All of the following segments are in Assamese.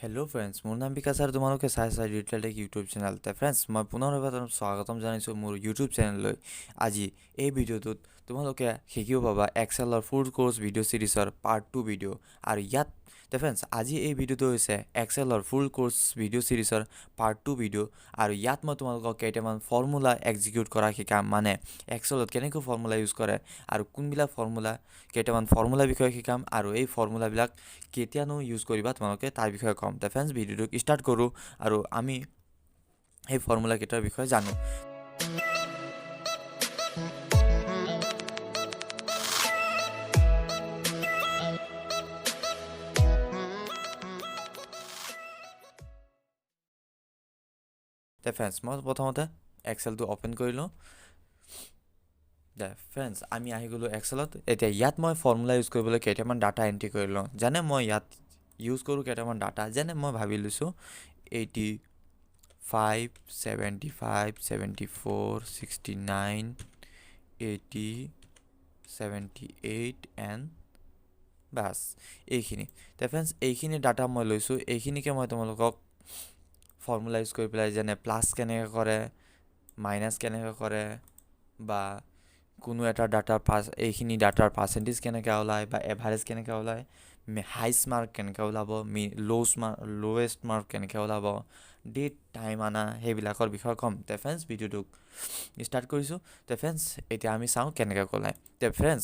হেল্ল' ফ্ৰেণ্ডছ, মোৰ নাম বিকাশ আৰু তোমালোকে চাই চাই ডিজিটেল টেক ইউটিউব চেনেল। তে ফ্ৰেণ্ডছ, মই পুনৰ এবাৰ স্বাগতম জনাইছোঁ মোৰ ইউটিউব চেনেললৈ। আজি এই ভিডিঅ'টোত তোমালোকে শিকিব পাবা এক্সেলৰ ফুল কোৰ্চ ভিডিঅ' ছিৰিজৰ পাৰ্ট 2 ভিডিঅ'। আৰু ইয়াত তে ফ্ৰেণ্ডছ, আজি এই ভিডিঅ'টো হৈছে এক্সেলৰ ফুল কোৰ্চ ভিডিঅ' ছিৰিজৰ পাৰ্ট 2 ভিডিঅ'। আৰু ইয়াত মই তোমালোকক কেইটামান ফৰ্মুলা এক্সিকিউট কৰা শিকাম, মানে এক্সেলত কেনেকৈ ফৰ্মুলা ইউজ কৰে আৰু কোনবিলাক ফৰ্মুলা, কেইটামান ফৰ্মুলাৰ বিষয়ে শিকাম আৰু এই ফৰ্মুলাবিলাক কেতিয়ানো ইউজ কৰিবা তোমালোকে তাৰ বিষয়ে ক'ম। তে ফ্ৰেণ্ডছ, ভিডিঅ'টোক ষ্টাৰ্ট কৰোঁ আৰু আমি সেই ফৰ্মুলা কেইটাৰ বিষয়ে জানো। তে ফ্ৰেণ্ডছ, মই প্ৰথমতে এক্সেলটো অ'পেন কৰি লওঁ। দে ফ্ৰেণ্ডছ, আমি আহি গ'লোঁ এক্সেলত। এতিয়া ইয়াত মই ফৰ্মুলা ইউজ কৰিবলৈ কেইটামান ডাটা এণ্ট্ৰি কৰি লওঁ। যেনে মই ইয়াত ইউজ কৰোঁ কেইটামান ডাটা, যেনে মই ভাবি লৈছোঁ 85, 75, 74, 69, 80, 78 and bus এইখিনি। তে ফ্ৰেণ্ডছ, এইখিনি ডাটা মই লৈছোঁ। এইখিনিকে মই তোমালোকক ফৰ্মুলা ইউজ কৰি পেলাই, যেনে প্লাছ কেনেকৈ কৰে, মাইনাছ কেনেকৈ কৰে, বা কোনো এটা ডাটাৰ পাছ এইখিনি ডাটাৰ পাৰ্চেণ্টেজ কেনেকৈ ওলায় বা এভাৰেজ কেনেকৈ ওলায়, হাইষ্ট মাৰ্ক কেনেকৈ ওলাব, ল'ষ্ট মাৰ্ক, ল'ৱেষ্ট মাৰ্ক কেনেকৈ ওলাব, ডেট টাইম আনা, সেইবিলাকৰ বিষয়ে ক'ম। তে ফ্ৰেণ্ডছ, ভিডিঅ'টোক ষ্টাৰ্ট কৰিছোঁ। তে ফ্ৰেণ্ডছ, এতিয়া আমি চাওঁ কেনেকৈ ওলায়। তে ফ্ৰেণ্ডছ,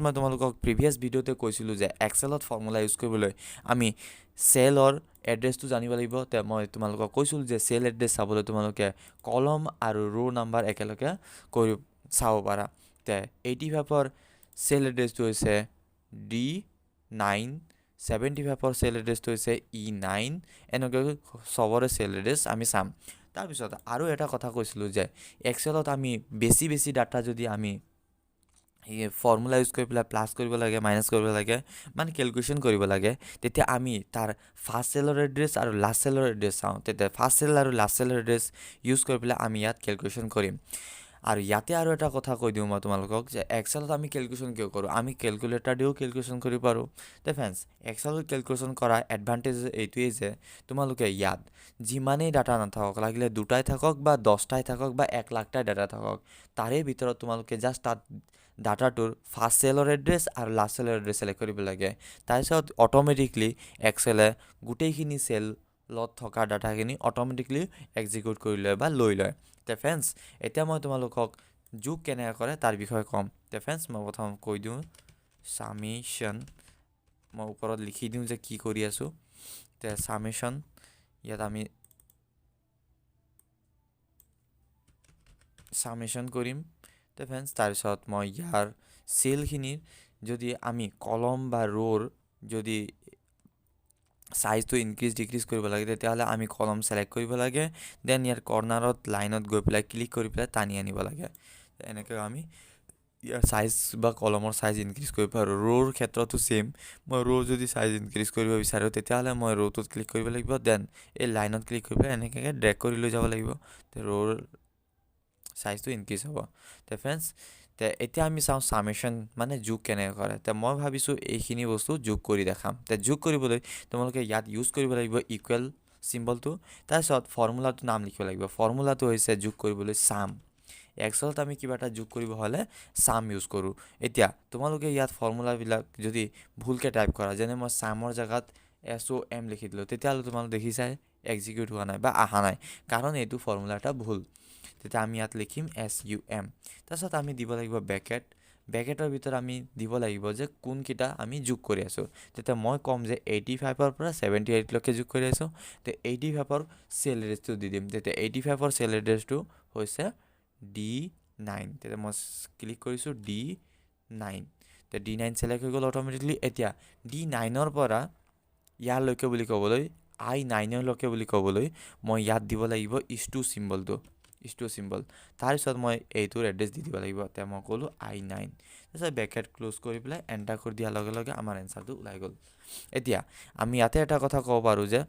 মই তোমালোকক প্ৰিভিয়াছ ভিডিঅ'তে কৈছিলোঁ যে এক্সেলত ফৰ্মুলা ইউজ কৰিবলৈ আমি চেলৰ এড্ৰেছটো জানিব লাগিব। তে মই তোমালোকক কৈছিলোঁ যে চেল এড্ৰেছ চাবলৈ তোমালোকে কলম আৰু ৰ' নাম্বাৰ একেলগে কৰি চাব পাৰা। তে 85ৰ চেল এড্ৰেছটো হৈছে ডি 9, 75ৰ চেল এড্ৰেছটো হৈছে ই 9। এনেকৈ চবৰে চেল এড্ৰেছ আমি চাম। তাৰপিছত আৰু এটা কথা কৈছিলোঁ যে এক্সেলত আমি বেছি বেছি ডাটা যদি আমি ফৰ্মুলা ইউজ কৰি পেলাই প্লাছ কৰিব লাগে, মাইনাছ কৰিব লাগে, মানে কেলকুলেশ্যন কৰিব লাগে, তেতিয়া আমি তাৰ ফাৰ্ষ্ট চেলৰ এড্ৰেছ আৰু লাষ্ট চেলৰ এড্ৰেছ চাওঁ। তেতিয়া ফাৰ্ষ্ট চেল আৰু লাষ্ট চেলৰ এড্ৰেছ ইউজ কৰি পেলাই আমি ইয়াত কেলকুলেশ্যন কৰিম। আৰু ইয়াতে আৰু এটা কথা কৈ দিওঁ মই তোমালোকক যে এক্সেলত আমি কেলকুলেশ্যন কিয় কৰোঁ? আমি কেলকুলেটাৰ দিও কেলকুলেশ্যন কৰিব পাৰোঁ। তে ফ্ৰেণ্ডছ, এক্সেলত কেলকুলেশ্যন কৰা এডভান্টেজ এইটোৱেই যে তোমালোকে ইয়াত যিমানেই ডাটা নাথাকক, লাগিলে দুটাই থাকক বা 10টাই থাকক বা 1 লাখটাই ডাটা থাকক, তাৰে ভিতৰত তোমালোকে জাষ্ট তাত ডাটাটোৰ ফাৰ্ষ্ট চেলৰ এড্ৰেছ আৰু লাষ্ট চেলৰ এড্ৰেছ ছিলেক্ট কৰিব লাগে। তাৰপিছত অট'মেটিকলি এক্সেলে গোটেইখিনি চেলত থকা ডাটাখিনি অট'মেটিকলি এক্সিকিউট কৰি লয় বা লৈ লয়। তে ফ্ৰেণ্ডছ, এতিয়া মই তোমালোকক যোগ কেনেকৈ কৰে তাৰ বিষয়ে ক'ম। তে ফ্ৰেণ্ডছ, মই প্ৰথম কৈ দিওঁ চামিশ্যন। মই ওপৰত লিখি দিওঁ যে কি কৰি আছোঁ। তে চামিশ্যন, ইয়াত আমি চামিশ্যন কৰিম। তে ফ্ৰেণ্ডছ, তাৰপিছত মই ইয়াৰ চেলখিনিৰ যদি আমি কলম বা ৰ'ৰ যদি চাইজটো ইনক্ৰিজ ডিক্ৰিজ কৰিব লাগে, তেতিয়াহ'লে আমি কলম ছিলেক্ট কৰিব লাগে, then ইয়াৰ কৰ্ণাৰত লাইনত গৈ পেলাই ক্লিক কৰি পেলাই টানি আনিব লাগে। এনেকৈ আমি ইয়াৰ চাইজ বা কলমৰ চাইজ ইনক্ৰিজ কৰিব পাৰোঁ। ৰ'ৰ ক্ষেত্ৰতো ছেইম। মই ৰ' যদি চাইজ ইনক্ৰিজ কৰিব বিচাৰোঁ, তেতিয়াহ'লে মই ৰ'টোত ক্লিক কৰিব লাগিব, then এই লাইনত ক্লিক কৰি পেলাই এনেকৈ ড্ৰেগ কৰি লৈ যাব লাগিব, ৰ'ৰ চাইজটো ইনক্ৰিজ হ'ব। তে ফ্ৰেণ্ডছ, তে এতিয়া আমি চাওঁ চামেশ্যন মানে যোগ কেনেকৈ কৰে। তে মই ভাবিছোঁ এইখিনি বস্তু যোগ কৰি দেখাম। তে যোগ কৰিবলৈ তোমালোকে ইয়াত ইউজ কৰিব লাগিব ইকুৱেল চিম্বলটো, তাৰপিছত ফৰ্মুলাটোৰ নাম লিখিব লাগিব। ফৰ্মুলাটো হৈছে যোগ কৰিবলৈ চাম। এক্সেলত আমি কিবা এটা যোগ কৰিব হ'লে চাম ইউজ কৰোঁ। এতিয়া তোমালোকে ইয়াত ফৰ্মুলাবিলাক যদি ভুলকৈ টাইপ কৰা, যেনে মই চামৰ জেগাত SOM লিখি দিলোঁ, তেতিয়াহ'লে তোমালোক দেখিছাই এক্সিকিউট হোৱা নাই বা অহা নাই, কাৰণ এইটো ফৰ্মুলা এটা ভুল। তেতিয়া আমি ইয়াত লিখিম SUM। তাৰপিছত আমি দিব লাগিব ব্ৰেকেট। ব্ৰেকেটৰ ভিতৰত আমি দিব লাগিব যে কোনকেইটা আমি যোগ কৰি আছোঁ। তেতিয়া মই ক'ম যে 85ৰ পৰা 78লৈকে যোগ কৰি আছোঁ। তে 85ৰ চেল এড্ৰেছটো দি দিম। তেতিয়া 85ৰ চেল এড্ৰেছটো হৈছে ডি 9। তেতিয়া মই ক্লিক কৰিছোঁ ডি 9। তে ডি 9 ছিলেক্ট হৈ গ'ল অট'মেটিকলি। এতিয়া ডি 9ৰ পৰা ইয়ালৈকে বুলি ক'বলৈ, আই 9লৈকে বুলি ক'বলৈ মই ইয়াত দিব লাগিব is two চিম্বলটো, is two symbol. তাৰপিছত মই এইটোৰ এড্ৰেছ দি দিব লাগিব। এতিয়া মই ক'লোঁ আই 9। তাৰপিছত ব্ৰেকেট ক্ল'জ কৰি পেলাই এণ্টাৰ কৰি দিয়াৰ লগে লগে আমাৰ এনচাৰটো ওলাই গ'ল। এতিয়া আমি ইয়াতে এটা কথা ক'ব পাৰোঁ যে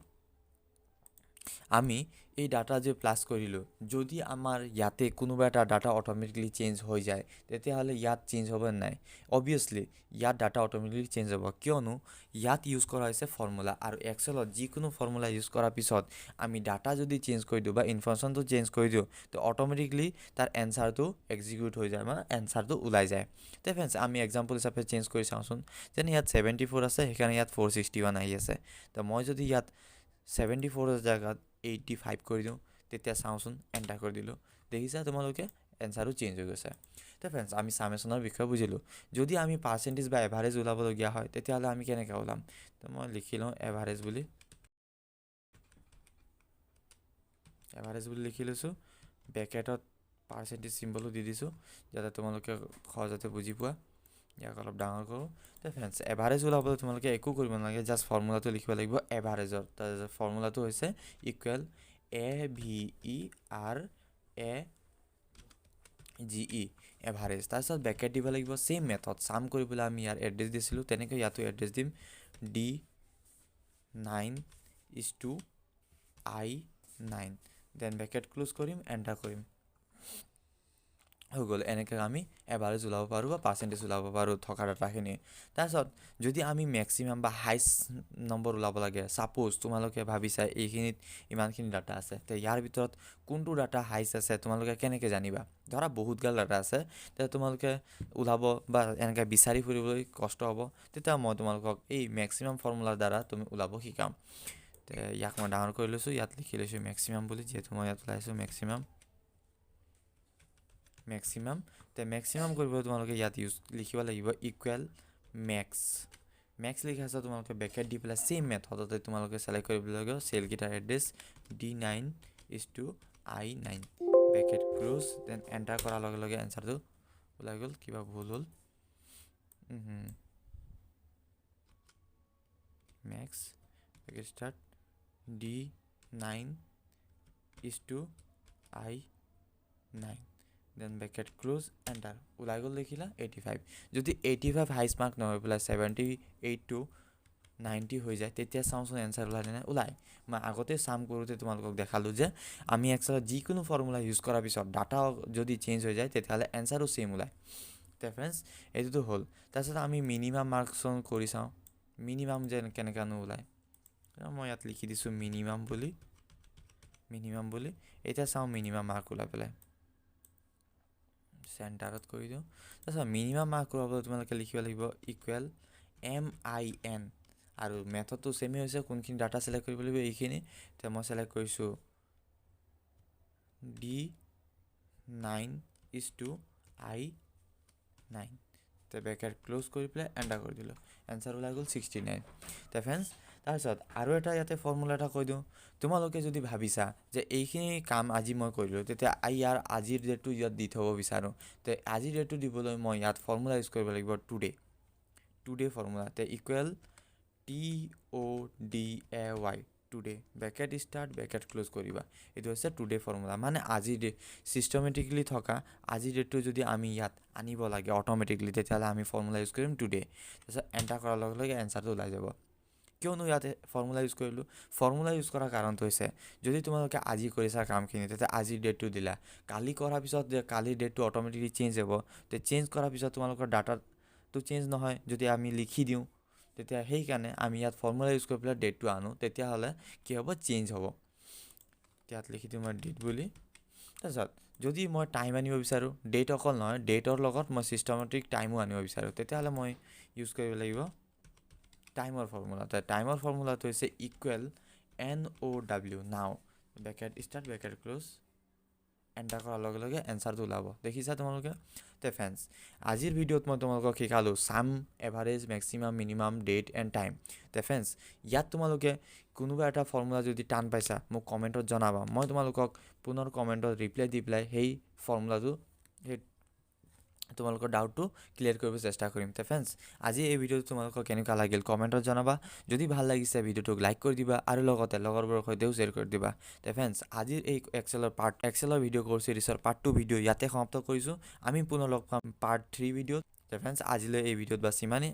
আমি এই ডাটা যে প্লাছ কৰিলোঁ, যদি আমাৰ ইয়াতে কোনোবা এটা ডাটা অট'মেটিকলি চেঞ্জ হৈ যায়, তেতিয়াহ'লে ইয়াত চেঞ্জ হ'ব নাই? অবভিয়াছলি ইয়াত ডাটা অট'মেটিকলি চেঞ্জ হ'ব, কিয়নো ইয়াত ইউজ কৰা হৈছে ফৰ্মুলা। আৰু এক্সেলত যিকোনো ফৰ্মুলা ইউজ কৰাৰ পিছত আমি ডাটা যদি চেঞ্জ কৰি দিওঁ বা ইনফৰ্মেশ্যনটো চেঞ্জ কৰি দিওঁ, তো অট'মেটিকলি তাৰ এনচাৰটো এক্সিকিউট হৈ যায়, মানে এনচাৰটো ওলাই যায়। তে ফ্ৰেণ্ডছ, আমি এক্সাম্পল হিচাপে চেঞ্জ কৰি চাওঁচোন। যেনে ইয়াত 74 আছে, সেইকাৰণে ইয়াত 461 আহি আছে। তো মই যদি ইয়াত 74ৰ জেগাত 85 কৰি দিওঁ, তেতিয়া চাওঁচোন, এণ্টাৰ কৰি দিলোঁ, দেখিছা তোমালোকে, এনচাৰটো চেঞ্জ হৈ গৈছে। তো ফ্ৰেণ্ডছ, আমি চামেশ্যনৰ বিষয়ে বুজিলোঁ। যদি আমি পাৰ্চেণ্টেজ বা এভাৰেজ ওলাবলগীয়া হয়, তেতিয়াহ'লে আমি কেনেকৈ ওলাম? তো মই লিখি লওঁ এভাৰেজ বুলি। এভাৰেজ বুলি লিখি লৈছোঁ, ব্ৰেকেটত পাৰ্চেণ্টেজ চিম্বলো দি দিছোঁ, যাতে তোমালোকে সহজতে বুজি পোৱা। ইয়াক অলপ ডাঙৰ কৰোঁ। তো ফ্ৰেণ্ডছ, এভাৰেজ ওলাবলৈ তোমালোকে একো কৰিব নালাগে, জাষ্ট ফৰ্মুলাটো লিখিব লাগিব এভাৰেজৰ। তাৰপিছত ফৰ্মুলাটো হৈছে equal AVERAGE, average. তাৰপিছত ব্ৰেকেট দিব লাগিব। ছেইম মেথড, চাম কৰিবলৈ আমি ইয়াৰ এড্ৰেছ দিছিলোঁ, তেনেকৈ ইয়াতো এড্ৰেছ দিম D9 is to I9, then bracket close কৰিম, এণ্টাৰ কৰিম, হৈ গ'ল। এনেকৈ আমি এভাৰেজ ওলাব পাৰোঁ বা পাৰ্চেণ্টেজ ওলাব পাৰোঁ থকা ডাটাখিনি। তাৰপিছত যদি আমি মেক্সিমাম বা হাইষ্ট নম্বৰ ওলাব লাগে, ছাপ'জ তোমালোকে ভাবিছা এইখিনিত ইমানখিনি ডাটা আছে, তে ইয়াৰ ভিতৰত কোনটো ডাটা হাইষ্ট আছে তোমালোকে কেনেকৈ জানিবা? ধৰা বহুতগাল ডাটা আছে, তেতিয়া তোমালোকে ওলাব বা এনেকৈ বিচাৰি ফুৰিবলৈ কষ্ট হ'ব। তেতিয়া মই তোমালোকক এই মেক্সিমাম ফৰ্মুলাৰ দ্বাৰা তুমি ওলাব শিকাম। তে ইয়াক মই ডাঙৰ কৰি লৈছোঁ, ইয়াত লিখি লৈছোঁ মেক্সিমাম বুলি, যিহেতু মই ইয়াত ওলাইছোঁ মেক্সিমাম। মেক্সিমাম, তে মেক্সিমাম কৰিবলৈ তোমালোকে ইয়াত ইউজ লিখিব লাগিব ইকুৱেল মেক্স। মেক্স লিখা আছে, তোমালোকে ব্ৰেকেট দি পেলাই ছেইম মেথডতে তোমালোকে ছিলেক্ট কৰিব লাগিব চেলকেইটাৰ address D9 is to I9, bracket close, then enter কৰাৰ লগে লগে এনচাৰটো ওলাই গ'ল। কিবা ভুল হ'ল। Max, bracket start, D9 is to I9, then bracket close, enter, ওলাই গ'ল, দেখিলা, 85। যদি 85 হাইষ্ট মাৰ্ক নহয় পেলাই 78 টু 90 হৈ যায়, তেতিয়া চাওঁচোন এনচাৰ ওলাই নাই ওলাই। মই আগতে চাম কৰোঁতে তোমালোকক দেখালোঁ যে আমি এক্সেলত যিকোনো ফৰ্মুলা ইউজ কৰাৰ পিছত ডাটা যদি চেঞ্জ হৈ যায়, তেতিয়াহ'লে এনচাৰো ছেইম ওলায়। তে ফ্ৰেণ্ডছ, এইটোতো হ'ল। তাৰপিছত আমি মিনিমাম মাৰ্কছন কৰি চাওঁ, মিনিমাম যে কেনেকুৱানো ওলায়। মই ইয়াত লিখি দিছোঁ মিনিমাম বুলি, মিনিমাম বুলি। এতিয়া চাওঁ মিনিমাম মাৰ্ক ওলাই পেলাই। চেণ্টাৰত কৰি দিওঁ। তাৰপিছত মিনিমাম মাৰ্ক ওলাবলৈ তোমালোকে লিখিব লাগিব ইকুৱেল MIN, আৰু মেথডটো ছেমেই হৈছে। কোনখিনি ডাটা ছিলেক্ট কৰিব লাগিব? এইখিনি। এতিয়া মই ছিলেক্ট কৰিছোঁ D9 is to I9, তে ব্ৰেকেট ক্ল'জ কৰি পেলাই এণ্টাৰ কৰি দিলোঁ, এনচাৰ ওলাই গ'ল 69। তে ফ্ৰেণ্ডছ, তাৰপিছত আৰু এটা ইয়াতে ফৰ্মুলা এটা কৈ দিওঁ। তোমালোকে যদি ভাবিছা যে এইখিনি কাম আজি মই কৰিলোঁ, তেতিয়া ইয়াৰ আজিৰ ডেটটো ইয়াত দি থ'ব বিচাৰোঁ, তে আজিৰ ডেটটো দিবলৈ মই ইয়াত ফৰ্মুলা ইউজ কৰিব লাগিব টুডে, টুডে ফৰ্মুলা। তে equal TODAY, today, bracket start, bracket close কৰিবা। এইটো হৈছে টুডে ফৰ্মুলা, মানে আজিৰ ডেট, ছিষ্টেমেটিকলি থকা আজিৰ ডেটটো যদি আমি ইয়াত আনিব লাগে অট'মেটিকলি, তেতিয়াহ'লে আমি ফৰ্মুলা ইউজ কৰিম টুডে। তাৰপিছত এণ্টাৰ কৰাৰ লগে লগে এনচাৰটো ওলাই যাব। কিয়নো ইয়াতে ফৰ্মুলা ইউজ কৰিলোঁ? ফৰ্মুলা ইউজ কৰাৰ কাৰণটো হৈছে, যদি তোমালোকে আজি কৰিছা কামখিনি, তেতিয়া আজিৰ ডেটটো দিলা, কালি কৰাৰ পিছত যে কালিৰ ডেটটো অট'মেটিকলি চেঞ্জ হ'ব। তে চেঞ্জ কৰাৰ পিছত তোমালোকৰ ডাটাটো চেঞ্জ নহয় যদি আমি লিখি দিওঁ তেতিয়া। সেইকাৰণে আমি ইয়াত ফৰ্মুলা ইউজ কৰি পেলাই ডেটটো আনো, তেতিয়াহ'লে কি হ'ব? চেঞ্জ হ'ব। ইয়াত লিখি দিওঁ মই ডেট বুলি। তাৰপিছত যদি মই টাইম আনিব বিচাৰোঁ, ডেট অকল নহয়, ডেটৰ লগত মই ছিষ্টেমেটিক টাইমো আনিব বিচাৰোঁ, তেতিয়াহ'লে মই ইউজ কৰিব লাগিব টাইমৰ ফৰ্মুলা। টাইমৰ ফৰ্মুলাটো হৈছে equal NOW, now, bracket start, bracket close, enter কৰাৰ লগে লগে এনচাৰটো ওলাব, দেখিছা তোমালোকে। তে ফ্ৰেণ্ডছ, আজিৰ ভিডিঅ'ত মই তোমালোকক শিকালোঁ sum, average, maximum, minimum, date and time। তে ফ্ৰেণ্ডছ, ইয়াত তোমালোকে কোনোবা এটা ফৰ্মুলা যদি টান পাইছা, মোক কমেণ্টত জনাবা। মই তোমালোকক পুনৰ কমেণ্টত ৰিপ্লাই দি পেলাই সেই ফৰ্মুলাটো, সেই তোমালোকৰ ডাউটটো ক্লিয়াৰ কৰিব চেষ্টা কৰিম। তে ফ্ৰেণ্ডছ, আজি এই ভিডিঅ'টো তোমালোকৰ কেনেকুৱা লাগিল কমেণ্টত জনাবা। যদি ভাল লাগিছে, ভিডিঅ'টোক লাইক কৰি দিবা আৰু লগতে লগৰবোৰৰ সৈতেও শ্বেয়াৰ কৰি দিবা। তে ফ্ৰেণ্ডছ, আজিৰ এই এক্সেলৰ ভিডিঅ' কৰ্চ চিৰিজৰ পাৰ্ট 2 ভিডিঅ' ইয়াতে সমাপ্ত কৰিছোঁ। আমি পুনৰ লগ পাম পাৰ্ট 3 ভিডিঅ'ত। তে ফ্ৰেণ্ডছ, আজিলৈ এই ভিডিঅ'ত বাছ ইমানেই।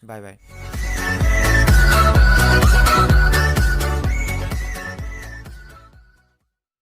Bye bye.